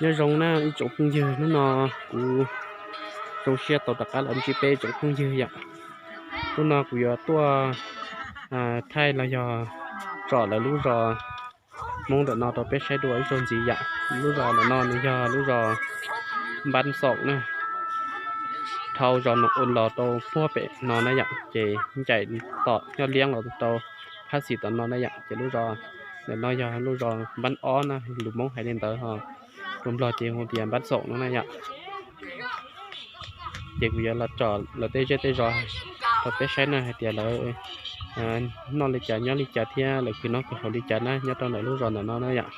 Nyob zoo na ib tsoom phooj ywg, hnub no kuv zoo siab tau rov qab los ntsib peb tsoom phooj ywg yom. Hnub no kuv yuav tuaj thaij los yog tsom lawv lub zos Hmoob ntawm no rau peb saib dua ib zaug ntxiv yom. Lub zos ntawm no nws yog lub zos Npab Xoom na, dhau zos Noom Ua los rau puag pem no na yom, ces ncaim tom nyob liab los rau phab xis tom no na yom. Ces lub zos ntawm no yog lub zos Npab Ob na, lus Hmoob hais li ntawd ho lus Nplog ces hu tias Npab Xoom no na yom. Ces kuv yuav los tsom lawv tej zej tej zos rau peb saib na hais tias lawv noj li cas nyob li cas thiab lawv khwv noj khwv haus li cas na nyob rau ntawm lub zos ntawm no na yom.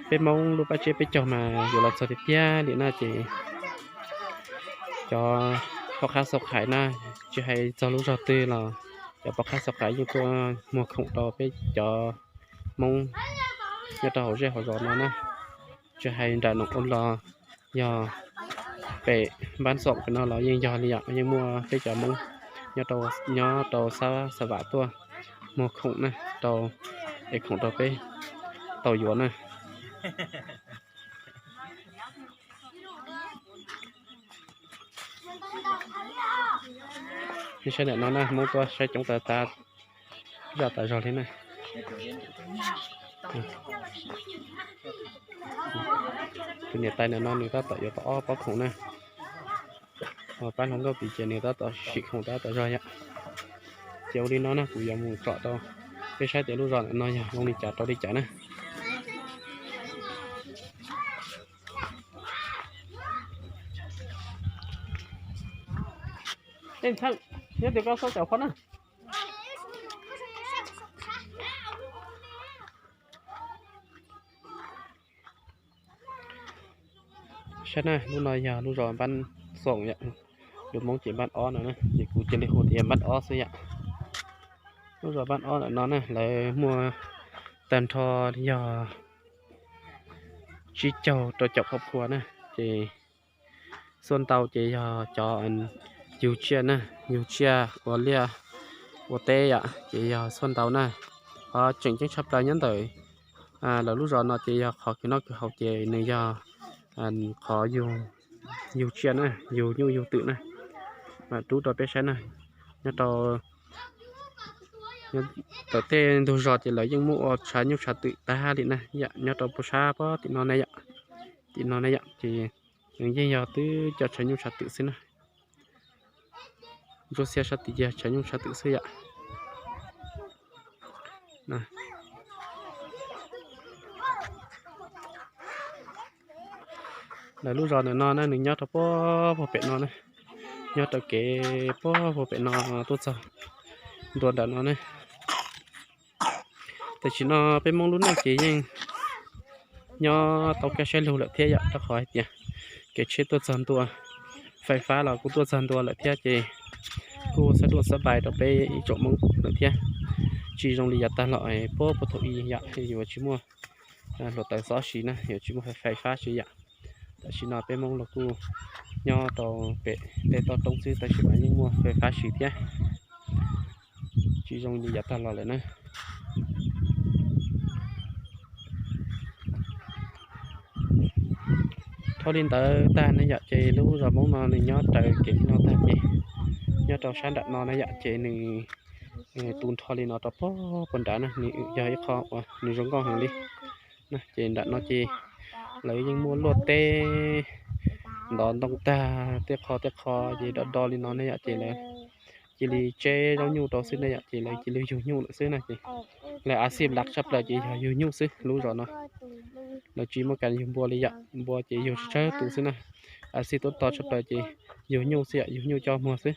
Peb Hmoob lub pab tsiab peb caug mas yuav los txog tiag tiag li na ces cov pov qab xauj qhaiv na, tsis hais txog lub zog twg los cov pov qab xauj qhaiv yeej tuaj muag khoom rau peb cov Hmoob nyob rau hauv zej hauv zos no na. Tsis hais nram Noom Ua los yog pem Npab Xoom pem no los yeej yog li yom, yeej muaj peb cov Hmoob nyob rau sab Xa Vam tuaj muag khoom na rau, es khoom rau peb tau yuav na. Nej saib ntawm no na, Hmoob tuaj saib coob tas tas zaj tas zog li na. Tus niam tais ntawm no nws tab tom yuav tau ob pob khoom na. Ho pab hluas nkauj pim ces nws tab tom sim khoom tab tom zog yom. Ces ua li no na, kuv yuav mus tsom rau peb saib tias lub zos ntawm no yog zoo li cas rau li cas na. Tej ntxhee, nyob tias koj xauj cov phov na. Saib na, lub no yog lub zos Npab Xoom yom, lus Hmoob ces Npab Ob no na, ces kuv cia li hu tias Npab Ob xwb yom. Lub zos Npab Ob ntawm no na, lawv muaj tag nrho yog tsib caug rau caum qhov phuas na, ces xuaj ntau ces yog cov yug tsiaj na, yug tsiaj ua liaj ua teb yom, ces yog xuaj ntau na. Qhov tseem ceeb tshaj plaws nyob ntawm lawv lub zos no ces yog qhov khwv noj khwv haus ces nws yog qhov yug tsiaj na, yug nyuj yug twm na. Mam rub rau peb saib na, nyob rau tawm tej ntug zos ces lawv yeej muaj ua tshav nyuj tshav twm tag li na yom, nyob rau puag sab pob tim no na yom, tim no na yom, ces nws yeej yog twb cov tshav nyuj tshav twm xwb na. Ntsuab xiab sab tid ces tshav nyuj tshav twm xwb yom. Lawv lub zos ntawm no na nws nyob rau puag puag pem no na, nyob rau kev puag puag pem no tuaj txog ntua nram no na. Tam sim no peb Hmoob lub neej ces yeej nyob tau kaj siab lug lawm thiab yom, rau qhov hais tias kev tsheb tuaj txog ntua, fais fab los kuj tuaj txog ntua lawm thiab ces kuj xab duaj xab pais rau peb ib tsoom Hmoob lawm thiab. Tsis zoo li yav tag los puag puag thaum ub yom, yuav tsis muaj hluav taws xob siv na, yuav tsis muaj fais fab siv yom. Tam sim no peb Hmoob los kuj nyob rau pem tej toj roob xwb tab sis mas yeej muaj fais fab siv thiab. Tsis zoo li yav tag los lawm na. Dhau li ntawd tag ne yom, ces lub zos Hmoob no nws nyob raws kev li no tag ces nyob rau sab nram no na yom, ces nws tu nrho li no rau puag puag nrad na, nws yog ib qho uas nws zoo nkauj heev li. Ces nram no ces lawv yeej muaj luaj teb ntov ntoo tag tej qho tej qho ces do do li no ne yom, ces lawv cia li tseb zaub nyuj rau xwb ne yom, ces lawv cia li yug nyuj lawm xwb na ces lawv a xij lav tshaj plaws ces yog yug nyuj xwb lub zos no. Lawv tsis muaj kas yug npua li yom, npua ces yug tsawg tsawg tus xwb na. A xij tuab to tshaj plaws ces yug nyuj xwb yom, yug nyuj coj muag xwb.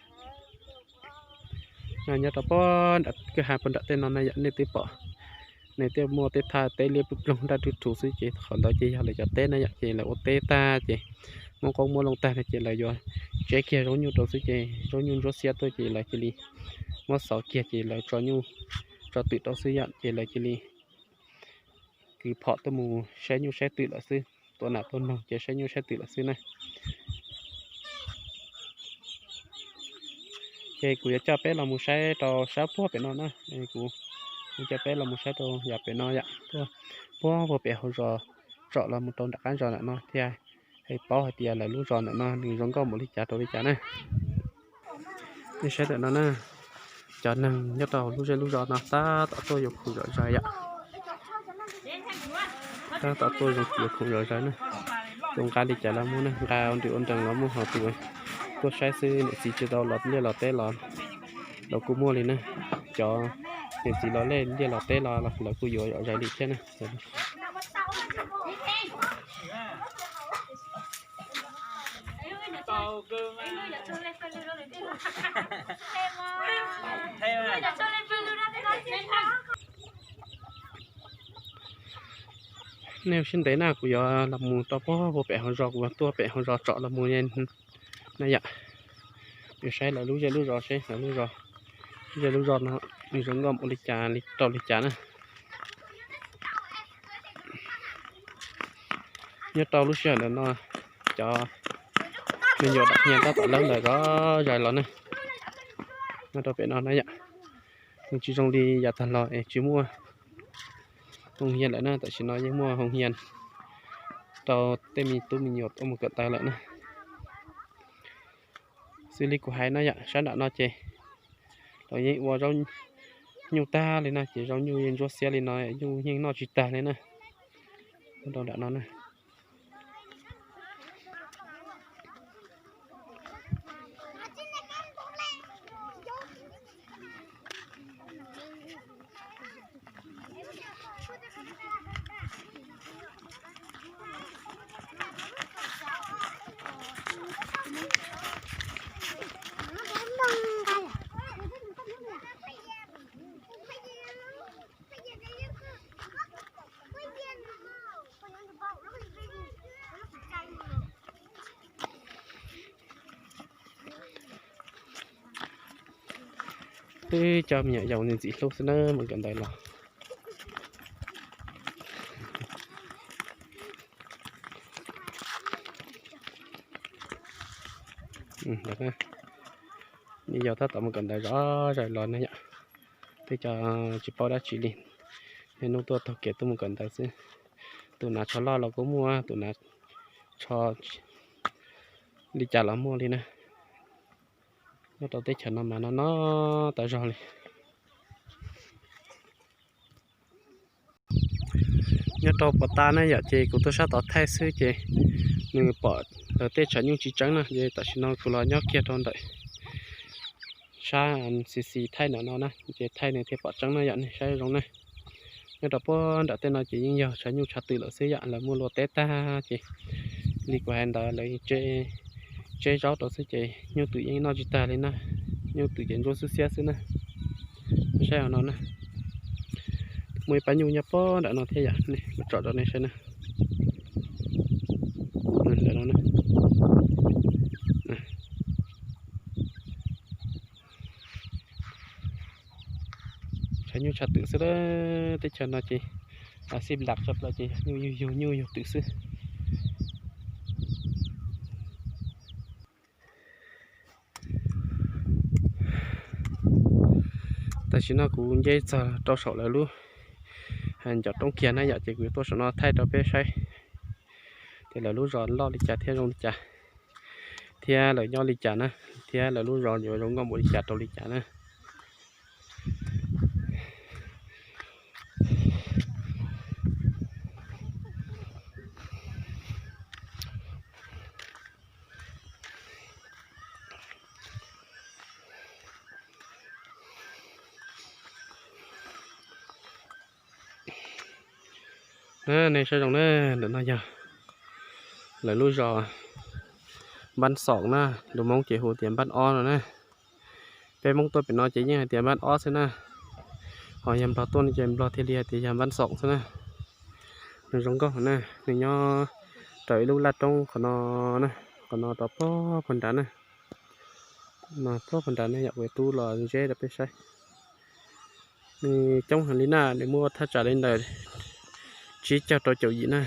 Nyob rau puag nram kwj ha puag nram tej no na yom, nej twb pom nws thiaj muaj tej thaj teb liab ploog nraj rwg rhuv xwb ces qhov ntawd ces yog lawv cov teb na yom, ces lawv ua teb tag ces muab qoob muab loo tag no ces lawv yuav tseb kiag zaub nyuj rau xwb ces zaub nyuj ntsuab xiab tuaj ces lawv cia li muab xov kiag ces lawv tso nyuj tso twm rau xwb yom, ces lawv cia li kwv phom tuaj mus saib nyuj saib twm lawm xwb, tua nas tua noog ces saib nyuj saib twm lawm xwb na. Ces kuv yuav coj peb los mus saib rau sab puag pem no na, kuv Kuv coj peb los mus saib rau yav pem no yom, puag puag pem hauv zos tsom los mus rau nram qab zos ntawm no thiaj paub hais tias lawv lub zos ntawm no nws zoo nkauj npaum li cas rau li cas na. Nej saib ntawm no na, cov neeg nyob rau lub zej lub zos no tab tom tuaj yuav khoom zom zaws yom. Tab tom tuaj yuav khoom zom zaws na. Tus nqa li cas los muaj na, nqa ua nrim ua nrees los muaj, ho tus tuaj saib xwb niam txiv tsis tau los liaj los teb los, los kuj muaj li na. Cov niam txiv los liaj los teb los lawv kuj yuav zom zaws li thiab na. Nej ua siab ntev na, kuv yuav los mus rau puag puag pem hauv zos, kuv yuav tuaj pem hauv zos tsom los mus na yom. Yuav saib lawv lub zej lub zos seb lawv lub zos, zej lub zos no nws zoo nkauj npaum li cas li rau li cas na. Nyob rau lub sij hawm ntawm no cov me nyuam dam hnia tab tom lawb ntawd zom zaws los na. Nyob rau pem no na yom, nws tsis zoo li yav tag los es tsis muaj hoo hias lawm na, tam sim no yeej muaj hoo hias rau tej me tub me nyuam tuaj mus kawm ntawv lawm na. Xws li kuv hais no yom, sab nram no ces lawv yeej ua zaub nyuj tag li na, ces zaub nyuj yeej ntsuab xiab li no, nyuj yeej noj tsis tag li na. Rau nram no na. Twb cov me nyuam yaus ntxim hlub xwb na, mus kawm ntawv los. Me nyuam yaus tab tom mus kawm ntawv zom zaws los na yom. Twb cov tsis paub dab tsi li, niaj hnub tuaj taug kev tuaj mus kawm ntawv xwb. Tus hnav tsho loj los kuj muaj, tus hnav tsho li cas los muaj li na. Nyob rau teb chaws no mas no no tas zog li. Nyob rau puag ta na yom, ces kuv tuaj sab tod thaij xwb ces nws pom lawv tej tshav nyuj tsis tseeb na, ces tam sim no kuv los nyob kiag rau ntawm sab xis xis thaij ntawm no na, ces thaij nws thiaj pom tseeb na yom, nej saib zoo na. Nyob rau puag nram tej no ces yeej yog tshav nyuj tshav twm lawm xwb yom, lawv muaj lua teb tag ces li kuv hais ntawd lawv tseb zaub rau xwb ces nyuj twm yeej noj tsis tag li na, nyuj twm ces ntsuab xwb xiab xwb na. Saib no na, muaj ib pab nyuj nyob puag nram no thiab yom, kuv tsom rau nej saib na. Tshav nyuj tshav twm xwb, teb chaws no ces xij lam tshaj plaws ces nyuj yug yug nyuj yug twm xwb. Tam sim no kuv nce txog rau saum lawv lub ncov roob kiag na yom, ces kuv yuav tuaj saum no thaij rau peb saib tias lawv lub zos loj li cas thiab zoo li cas, thiab lawv nyob li cas na, thiab lawv lub zos yuav zoo nkauj npaum li cas rau li cas na. Nej saib zoo na, ntawm no yog lawv lub zos Npab Xoom na, lus Hmoob ces hu tias Npab Ob no na. Peb Hmoob tuaj pem no ces yeej hais tias Npab Ob xwb na, ho yog Nplog tuaj no ces Nplog thiaj li hais tias yog Npab Xoom xwb na. Nws zoo nkauj na, nws nyob raws ib lub laj roob qhov no na, qhov no rau puag puag nrad na. No puag puag nrad ne, yog kuv tub los zeb rau peb saib. Nws coob heev li na, nws muaj thaj tsam li ntawm tsib caug rau caum yim na.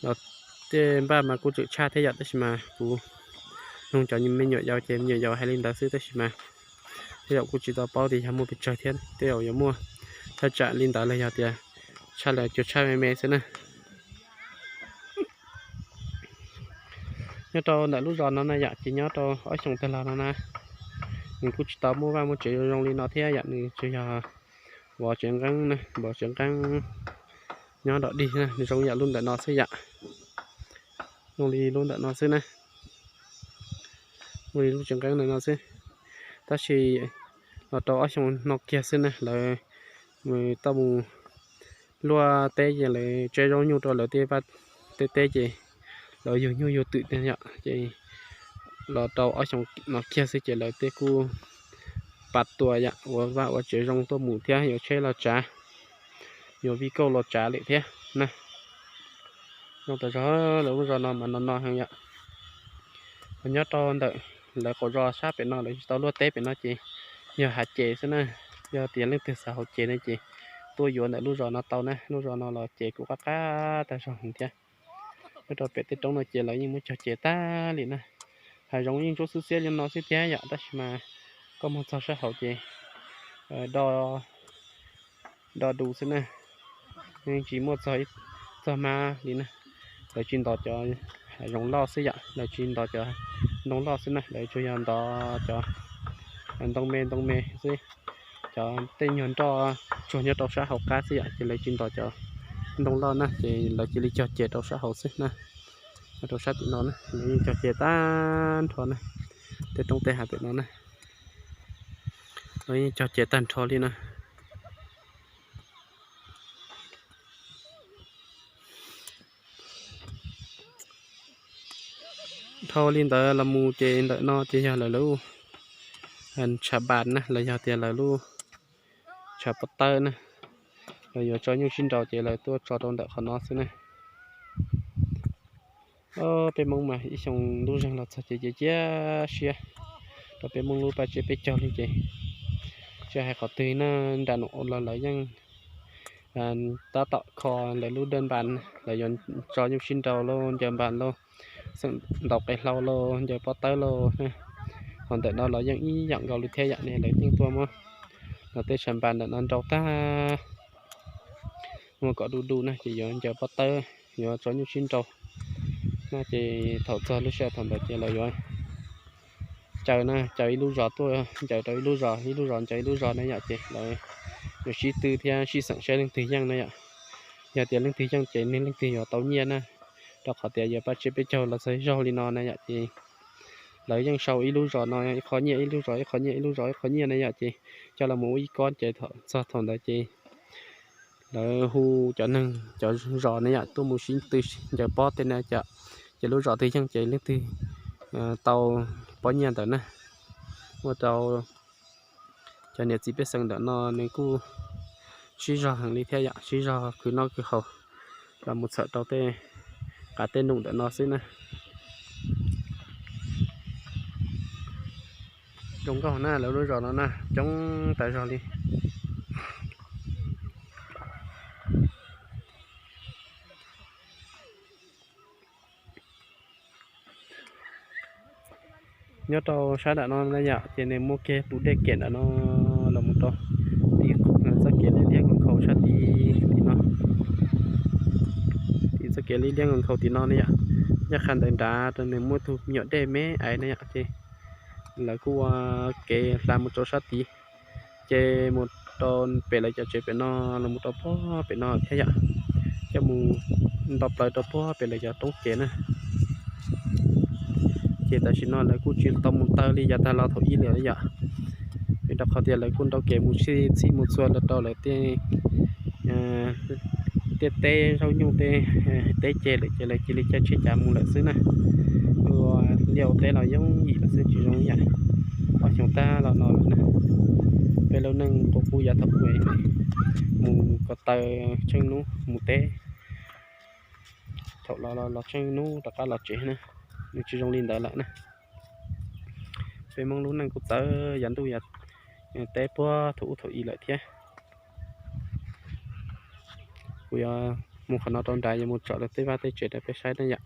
Los tej npaj mas kuj tseem tshaj thiab yom, tab sis mas kuv nug cov me nyuam yaus ces me nyuam yaus hais li ntawd xwb, tab sis mas Tej zaum kuj tsis tau paub tias yog muaj pes tsawg thiab, tej zaum yuav muaj thaj tsam li ntawd los yog tias tshaj los cuag tshaj me me xwb na. Nyob rau ntawm lub zos no na yom, ces nyob rau ob xyoos tag los no na, nws kuj tsis tau muaj vaj muaj tsev zoo li no thiab yom, nws tsuas yog vov tsev nqeeb na, vov tsev nqeeb nyob dom dig na, nws zoo yam lub ntawm no xwb yom, zoo li lub ntawm no xwb na, zoo li lub tsev nqeeb ntawm no xwb. Tab sis los rau ob xyoos no kiag xwb na, lawv tau mus luaj teb ces lawv tseb zaub nyuj rau lawv tej vaj tej teb ces lawv yug nyuj yug twm tiag yom, ces los rau ob xyoos no kiag xwb ces lawv tej kuj pas tua yom, ua vaj ua tsev zoo tuaj mus thiab, yuav tsheb los tsav, yuav vij kauj los tsav lawm thiab na. Zoo tas zog, lawv lub zos no mas no no heev yom. Nyob rau ntawm lawv qaum zos sab pem no, lawv tsis tau luaj teb pem no ces yog hav ces xwb na. Yog tias leej twg xav haus ces no ces tuaj yuav ntawm lub zos no tau na, lub zos no los ces kuj qab qab tag zog heev thiab. Nyob rau pem tej roob no ces lawv yeej muab cog ces tag li na. Hav zoov yeej ntsuab xwb xiab li no xwb thiab yom, tab sis mas koj mus txog sab hauv ces do do du xwb na, yeej tsis muaj txog ib txog hmab li na. Lawv tsis ntov cov hav zoov loj xwb yom, lawv tsis ntov cov ntoo loj xwb na, lawv tsuas yog ntov cov ntoo me ntoo me xwb, cov tej nyuag nroj tsuag nyob rau sab hauv qab xwb yom, ces lawv tsis ntov cov ntoo loj na, ces lawv cia li cog ces rau sab hauv xwb na. Rau sab tim no na, lawv yeej cog ces tag nrho na, tej roob tej hav pem no na, lawv yeej cog ces tag nrho li na. Dhau li ntawd los mus ces ntawm no ces yog lawv lub tshav npas na, los yog tias lawv lub tshav pob tawb na, lawv yuav tso nyuj sib nraus ces lawv tuaj tso rau ntawm qhov no xwb na. Peb Hmoob mas ib xyoo ntuj zeeg los txog ces cia cia siab rau peb Hmoob lub paj tsiab peb caug li ces tsis hais qhov twg na, nram no los lawv yeej tab tom kho lawv lub dawj npas, lawv yuav tso nyuj sib nraus lauj, ncaws npas lauj, xeem ntaus qe hlau lauj, ncaws pob tawb lauj. Ho ntawm no los yeej ib yam nkaus li thiab yom, ne lawv yeej tuaj muab lawv tej tshav npas ntawm no nrau tag, muab kom du du na ces yuav ncaws pob tawb, yuav tso nyuj sib nraus na. Ces thaum txog lub sij hawm thaum ntawd ces lawv yuav caw na, caw ib lub zos tuaj ncaws rau ib lub zos, ib lub zos ncaws ib lub zos na yom, ces lawv yuav sib tw thiab sib xeem saib leej twg yeej na yom. Yog tias leej twg yeej ces leej twg yuav tau nyiaj na, rau qhov tias yog paj tsiab peb caug los txog ib zaug li no na yom, ces lawv yeej sau ib lub zos no ib qho nyiaj, ib lub zos ib qho nyiaj, ib lub zos ib qho nyiaj na yom, ces coj los mus ua ib kob ces txog thaum ntawd ces lawv hu cov neeg cov zos na yom tuaj mus sib tw ncaws pob tej na yom, ces lub zos twg yeej ces leej twg tau pob nyiaj ntawd na. Ua rau cov niam txiv pej xeem ntawm no nws kuj sib zog heev li thiab yom, sib zog khwv noj khwv haus los mus txhawm rau tej qav tej num ntawm no xwb na. Zoo nkauj na, lawv lub zos no na coob tas zog li. Nyob rau sab nram no na yom, ces nws muaj kiag tus dej kiam nram no los mus rau tim txoj kev liab liab nkhaus sab tid tim no, tim txoj kev liab liab nkhaus tim no na yom. Ncaj qha ntawd nrad rau nws muaj tug me nyuam dej me aiv na yom, ces lawv kuj ua kev hla mus rau sab tid, ces mus rau pem lawv cov tsev pem no los mus rau puag pem no thiab yom, coj mus nto plaws rau puag pem lawv cov roob kev na. Ces tam sim no lawv kuj tsis tau mus taw li yav tag los thaum ub lawm yom, vim rau qhov tias lawv kuj nrau kev mus txhij mus txhua los rau lawv tej tej teb zaub nyuj tej teb ceg lawm ces lawv cia li caij tsheb cav mus lawm xwb na. Ua liaj ua teb los yooj yim lawm xwb tsis zoo yam ob xyoos tag los no lawm na. Peb lub neej qub qub yav thaum ub mus ko taw tsheej hnub mus teb, thaum los los tsheej hnub rov qab los tsev na, nws tsis zoo li ntawd lawm na. Peb Hmoob lub neej kuj txawv yav ntuj yav teb puag thaum ub thaum i lawm thiab. Kuv yuav mus qhov no rau nrad, yuav mus tsom lawv tej vaj tej tsev rau peb saib na yom.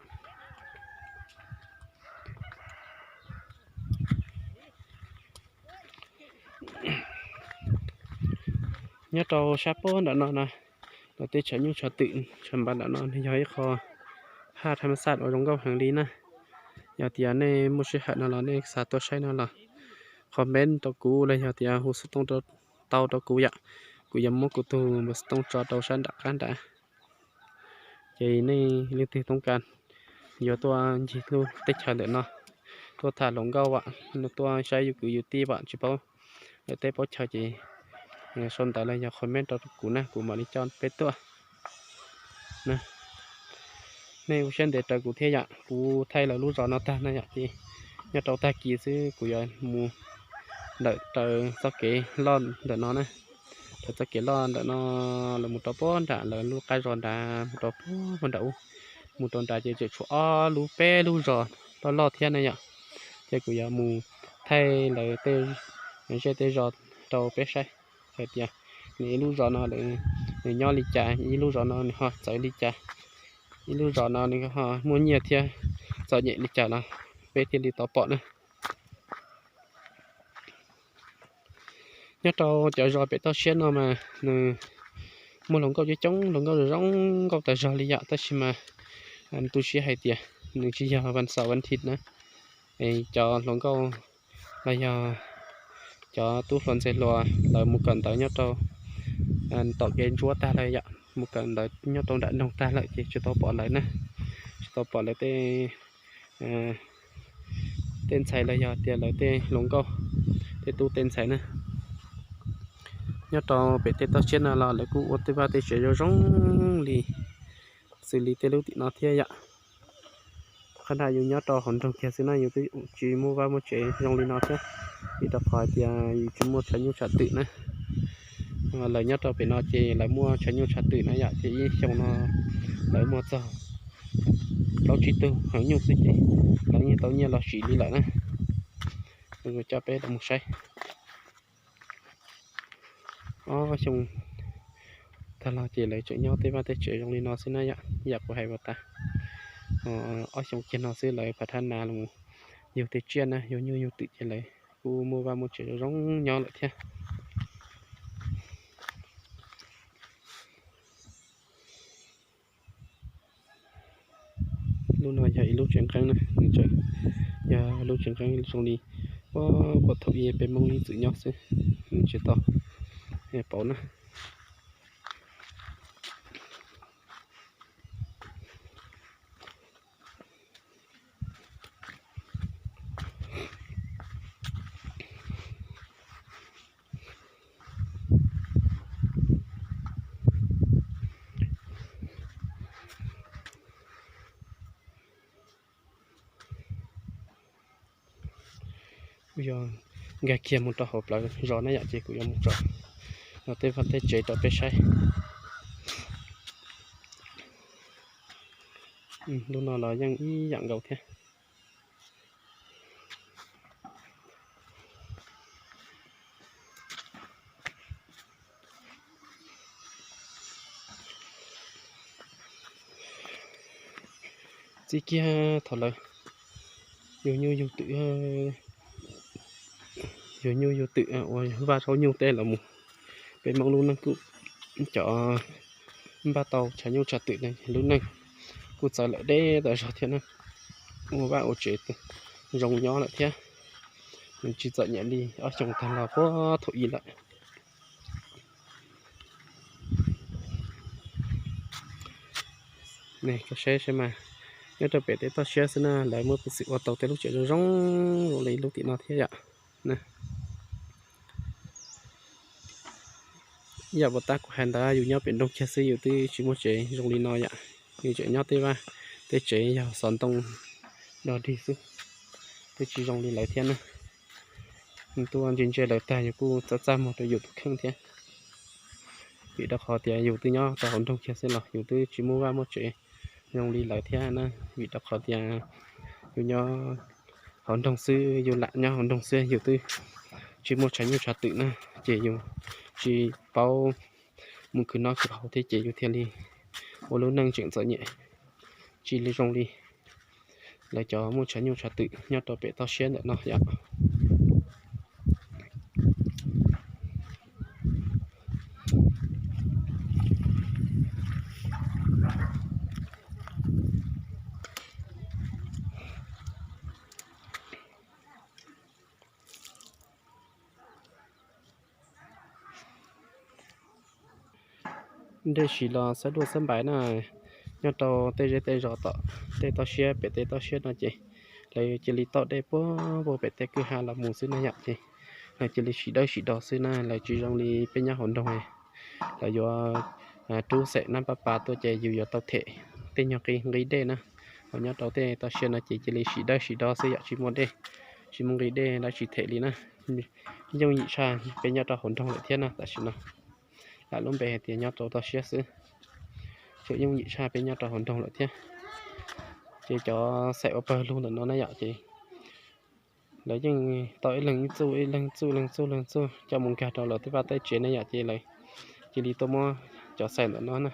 Nyob rau sab puag nram no na, lawv tej tshav nyuj tshav twm tshav npab nram no nws yog ib qho haj thaj ma xaj uas zoo nkauj heev li na. Yog tias nej muaj sij hawm no los nej xav tuaj saib no los comment rau kuv los yog tias hu xov tooj tau rau kuv yom. Kuv yuav muab kuv tus npawb xov tooj tso rau sab nram qab nrad. Ces nej leej twg toob kas yuav tuaj ncig lub teb chaws ntawm no, tuaj tham hluas nkauj am, tuaj saib yus kwv yus tij am, tsis paub lawm tej paub chaw ces sau ntawv los yog comment rau kuv na, kuv mam li coj peb tuaj. Nej ua siab ntev raws kuv thiab yom, kuv thaij lawv lub zos no tag na yom, ces nyob rau tag kis xwb kuv yuav mus ntawm raws txoj kev loj ntawm no na. Raws txoj kev loj ntawm no lawv mus rau puag nram lawv lub qab zos nrad, mus rau puag nram ub, mus rau nrad ces tseem tshuav ob lub peb lub zos loj loj thiab na yom. Ces kuv yuav mus thaij lawv tej zej tej zos rau peb saib hais tias nws ib lub zos no nws nyob li cas, ib lub zos no nws ho txawv li cas, ib lub zos no nws ho muaj nyiaj thiab txom nyem li cas los peb thiaj li tau pom na. Nyob rau cov zos pem toj siab no mas nws muaj hluas nkauj coob coob, hluas nkauj zoo zoo nkauj tas zog li yom, tab sis mas tu siab hais tias nws tsis yog vas xaum vas thiv na, cov hluas nkauj los yog cov tub hluas ntxhais hluas lawv mus kawm ntawv nyob rau tom kev ntsuab tag lawm yom, mus kawm ntawv nyob rau nram nroog tag lawm ces tsis tau pom lawv na, tsis tau pom lawv tej tej ntxhais los yog tias lawv tej hluas nkauj, tej tub tej ntxhais na. Nyob rau pem tej toj siab no los lawv kuj ua tej vaj tej tsev zoo zoo li, xws li tej lub tim no thiab yom. Qhov no yus nyob rau hauv nroog kiag xwb na, yus twb tsis muaj vaj muaj tsev zoo li no thiab, vim rau qhov hais tias yus tsis muaj tshav nyuj tshav twm na. Lawv nyob rau pem no ces lawv muaj tshav nyuj tshav twm na yom, ces ib xyoo no lawv muaj txog plaub tsib tug heev nyuj xwb ces lawv yeej tau nyiaj los sim li lawm na. Coj peb los mus saib. Ob xyoo tag los ces lawv tseem nyob tej vaj tej tsev zoo li no xwb na yom, yam kuv hais puas tas. Ob xyoo kiag no xwb lawv phav thab nas los yug tej tsiaj na, yug nyuj yug twm ces lawv kuj muaj vaj muaj tsev zoo zoo nyob lawm thiab. Lub no yog ib lub tsev nqeeb na, nws tseem yog lub tsev nqeeb zoo li puag thaum ub peb Hmoob ib txwm nyob xwb, nws tsis tau pauv na. Kuv yuav nkag kiag mus rau hauv plawv zos na yom, ces kuv yuav mus tsom tej vaj tej tsev rau peb saib. Lub no los yeej ib yam nkaus thiab. Txij kiag thaum lawv yug nyuj yug twm, yug nyuj yug twm ua vaj zaub nyuj tej los mus, peb Hmoob lub neej kuj cov npaj tau tshav nyuj tshav twm na, lub neej kuj txawv lawm deb tas zog thiab na. Ua vaj ua tsev zoo nyob lawm thiab, nws tsis txom nyem li ob xyoo tag los puag thaum ub lawm. Nej saib saib mas, nyob rau pem tej toj siab xwb na, lawv muaj peev xwm ua tau tej lub tsev zoo zoo zoo li lub tim no thiab yom. Yam puas tab kuv hais ntawd, yus nyob pem nroog kiag xwb yus twb tsis muaj tsev zoo li no yom. Yus tseem nyob tej vaj tej tsev yog xov ntoo dog dig xwb, twb tsis zoo li lawv thiab na. Tuaj ntse ntse lawv tag yus kuj txaj txaj muag rau yus tus kheej thiab. Vim rau qhov tias yus twb nyob rau hauv nroog kiag xwb los yus twb tsis muaj vaj muaj tsev zoo li lawv thiab na. Vim rau qhov tias yus nyob hauv nroog xwb, yus lam nyob hauv nroog xwb, yus twb tsis muaj tshav nyuj tshav twm na, ces yus tsis paub mus khwv noj khwv haus thiab ces yus thiaj li ua lub neej tseem txom nyem, tsis li zoo li lawv cov muaj tshav nyuj tshav twm nyob rau pem toj siab ntawm no yom. Dej sim los xab duaj xab npais na, nyob rau tej zej tej zos tom tej toj siab pem tej toj siab no ces lawv cia li toj dej puag pem tej kwj ha los mus xwb na yom. Ces lawv cia li sim dawb sim do xwb na, lawv tsis zoo li peb nyob hauv nroog, lawv yuav rub xeem nab pab pas tuaj ces yus yuav tau them tej nyuag nqi dej na. Ho nyob rau tej toj siab no ces cia li sim dawb sim do xwb yom, tsis muaj dej, tsis muaj nqi dej dab tsi them li na. Yooj yim tshaj peb nyob rau hauv nroog lawm thiab na tam sim no. Lam lub npe hais tias nyob rau toj siab xwb, tseem yooj yim tshaj peb nyob rau hauv nroog lawm thiab. Ces cov xaim ua pawg lug ntawm no na yom, ces lawv yeej tau ib leeg ib txuj ib leeg txuj ib leeg txuj ib leeg txuj coj mus nkag rau lawv tej vaj tej tsev na yom, ces lawv cia li tuaj muab cov xaim ntawm no na,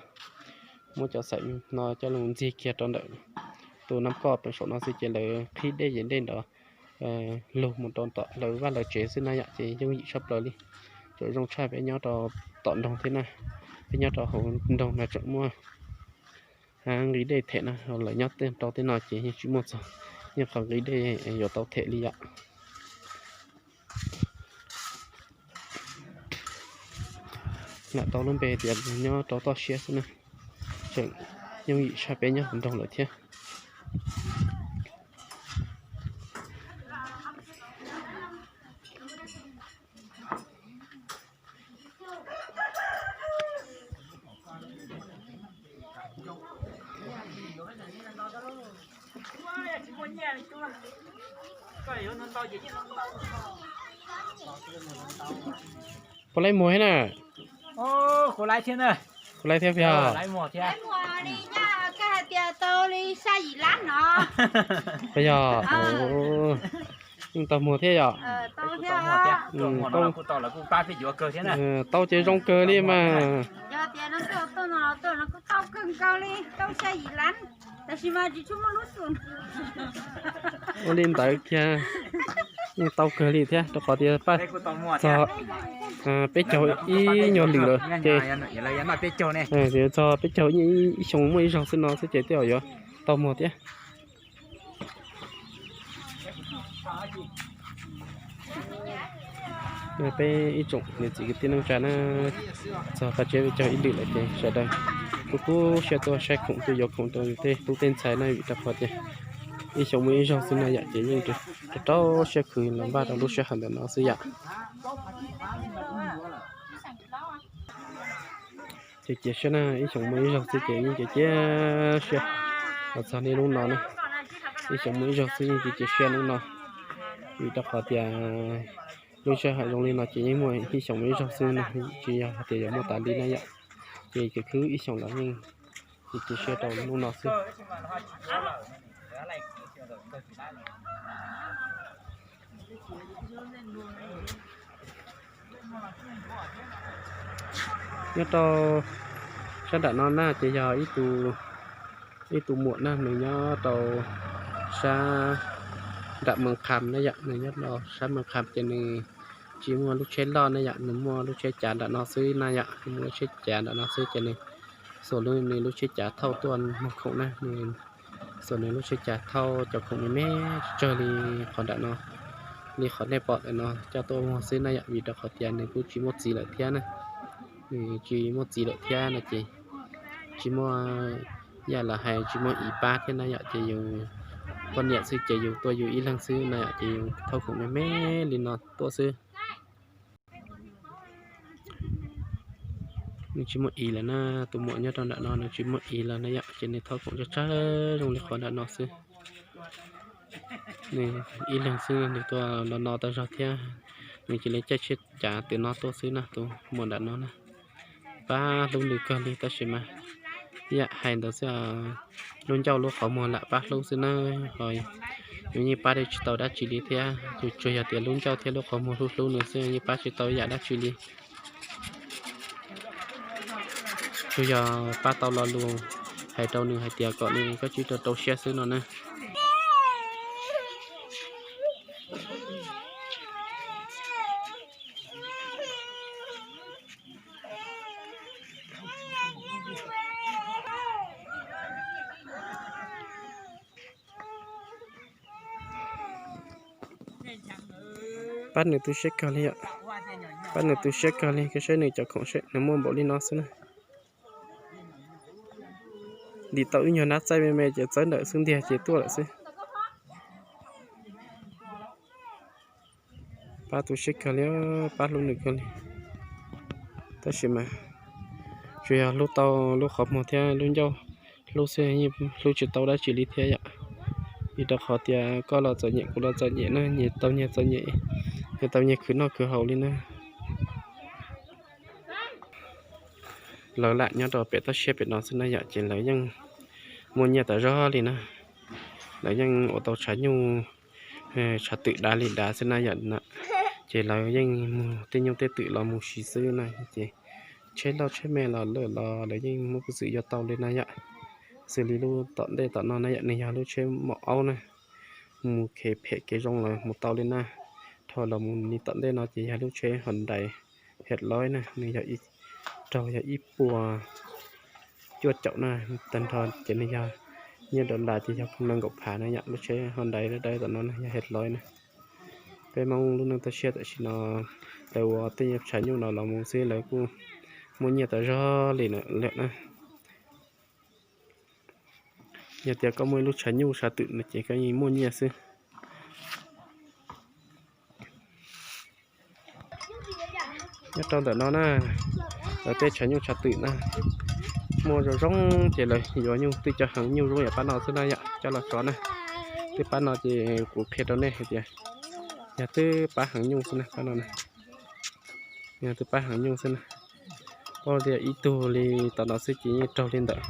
muab cov xaim no coj los ntxig kiag rau ntawm tus nab koj pem saum no xwb ces lawv qhib dej ces dej ntawd lug mus rau tom lawv vaj lawv tsev xwb na yom, ces yooj yim tshaj plaws li. Tseem zoo tshaj peb nyob rau tom nroog thiab na, peb nyob rau hauv nroog mas tseem muaj nqi dej them na, lawv nyob rau tej no ces yeej tsis muaj txog yeej qhov nqi dej yuav tau them li yom. Lam tau lub npe tias nyob rau toj siab xwb na, tseem yooj yim tshaj peb nyob hauv nroog lawm thiab. Puas laib muag thiab na? Kuv laib thiab peb yog. Koj hais tias tau li xya yim lab no. Peb yog. Yeej tau muag thiab yom. Tau ces zoo kawg li mas. Yog tias no tuaj no los tuaj no kuj tau kawg nkaus li, tau xya yim lab, tab sis mas tsis tshua muaj lub xum. Ua li ntawd kiag yeej tau kawg li thiab rau qhov tias pab txog peb caug ib nyuag lwm lawm ces txog peb caug ib xyoo muaj ib zaug xwb no xwb ces tej zaum yuav tau muag thiab. Peb ib tsoom niam txiv kwv tij neej tsa na, txog paj tseb peb caug ib lwm lawm ces sawv daws kuj kub siab tuaj saib khoom tuaj yuav khoom rau tej tub tej ntxhais na, vim rau qhov tias ib xyoo muaj ib zaug xwb na yom, ces yeej rau rau siab khwv los npaj rau lub sij hawm ntawm no xwb yom. Ces cia siab na, ib xyoo muaj ib zaug xwb ces yeej cia cia siab los txog niaj hnub no na. Ib xyoo muaj ib zaug xwb yeej cia cia siab hnub no, vim rau qhov tias lub sij hawm zoo li no ces yeej muaj ib xyoo muaj ib zaug xwb na, tsis yog hais tias yuav muaj tas li na yom. Ces khwv ib xyoo los yeej cia cia siab rau hnub no xwb. Nyob rau sab nram no na ces yog ib tug muam na, nws nyob rau sab nram Mees Kham na yom, nws nyob rau sab Mees Kham ces nws tsis muaj lub tsheb loj na yom, nws muaj lub tsheb cav nram no xwb na yom, nws muaj lub tsheb cav nram no xwb ces nws xuas nws lub tsheb cav thauj tuaj muag khoom na, nws xuas nws lub tsheb cav thauj cov khoom me me tsawg li qhov nram no, li qhov nej pom ntawm no coj tuaj muag xwb na yom, vim rau qhov tias nws kuj tsis muaj txiv lawm thiab na. Nws tsis muaj txiv lawm thiab no ces tsis muaj yam los hais tsis muaj ib pab thiab na yom, ces yus poj niam xwb ces yus tuaj yus ib leeg xwb na yom, ces yus thauj khoom me me li no tuaj xwb. Nws tsis muaj ib lawm na, tus muam nyob rau nram no nws tsis muaj ib lawm na yom, ces nws thauj khoom tsawg tsawg zoo li qhov nram no xwb. Nws ib leeg xwb nws tuaj no no tau zog thiab, nws cia li caij tsheb cav tim no tuaj xwb na, tus muam nram no na. Pab hlub nws kawg li tab sis mas yam hais ntawd xwb, lub ncauj lub qhov muag lam pab hlub xwb na, ho yus yeej pab tsis tau dab tsi li thiab, tsuas yog tias lub ncauj thiab lub qhov muag hlub hlub nws xwb, yeej pab tsis tau yam dab tsi li. Tsuas yog pab tau lo lus hais rau nws hais tias kom nws kav tsij rau rau siab xwb no na. Pab nws tu siab kawg li, pab nws tu siab kawg li, koj saib nws cov khoom seb nws muaj npaum li no xwb na. ntim tau ib nyuag nab txaij me me ces txawb ntawm xub ntiag ces tuaj lawm xwb. Pab tu siab kawg li, pab hlub nws kawg li. Tab sis mas tsuas yog hlub tau lub qhov muag thiab lub ncauj hlub xwb, yeej hlub tsis tau dab tsi li thiab yom. Vim rau qhov tias koj los txom nyem kuv los txom nyem na, nyias tau nyias txom nyem, nyias tau nyias khwv noj khwv haus li na. Lawv lam nyob rau pem toj siab pem no xwb na yom, ces lawv yeej muaj nyiaj tas zog li na. Lawv yeej ua tau tshav nyuj tshav twm dav li dav xwb na yom. Ces lawv yeej mus tej nyuj tej twm los mus siv xwb na. Ces tsheb loj tsheb me los lawm los lawv yeej muaj peev xwm yuav tau li na yom. Xws li lub tom ntej tom no na yom, nws yog lub tsheb maum aub na, mus kev phem kev zoo los mus tau li na. Dhau los mus li tom ntej no ces yog lub tsheb Hyundai Headlite na, nws yog raug yog ib puas cuaj caum na, tag nrho ces nws yog nyiaj dollar ces yog pheej nees nkaum phav na yom. Lub tsheb Hyundai dawb dawb tom no na yog Headlite na. Peb Hmoob lub neej toj siab tam sim no lawv ua tej tshav nyuj no los mus xwb lawv kuj muaj nyiaj tas zog li lawm na. Yog tias koj muaj ib lub tshav nyuj tshav twm no ces koj yeej muaj nyiaj xwb. Nyob rau ntawm no na, lawv tej tshav nyuj tshav twm na, muaj zoo zoo ces lawv yuav nyuj twb cov heev nyuj zoo yam pab no xwb na yom, coj los tso na. Twb pab no ces kuv qhia rau nej hais tias yog twb pab heev nyuj xwb na, pab no na. Yog twb pab heev nyuj xwb na. Paub tias ib tug li tom no xwb ces yeej raug li ntawm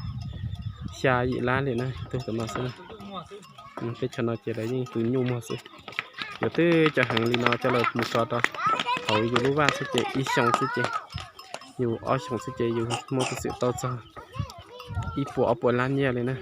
xya yim lab li na, ib tug tom no xwb na. Teb chaws no ces lawv yeej tus nyuj muag xwb. Yog twb cov heev li no coj los mus tso rau hauv yus lub vaj xwb ces ib xyoo xwb ces, yus ob xyoo xwb ces yus muaj peev xwm tau txog ib puas ob puas lab nyiaj li na.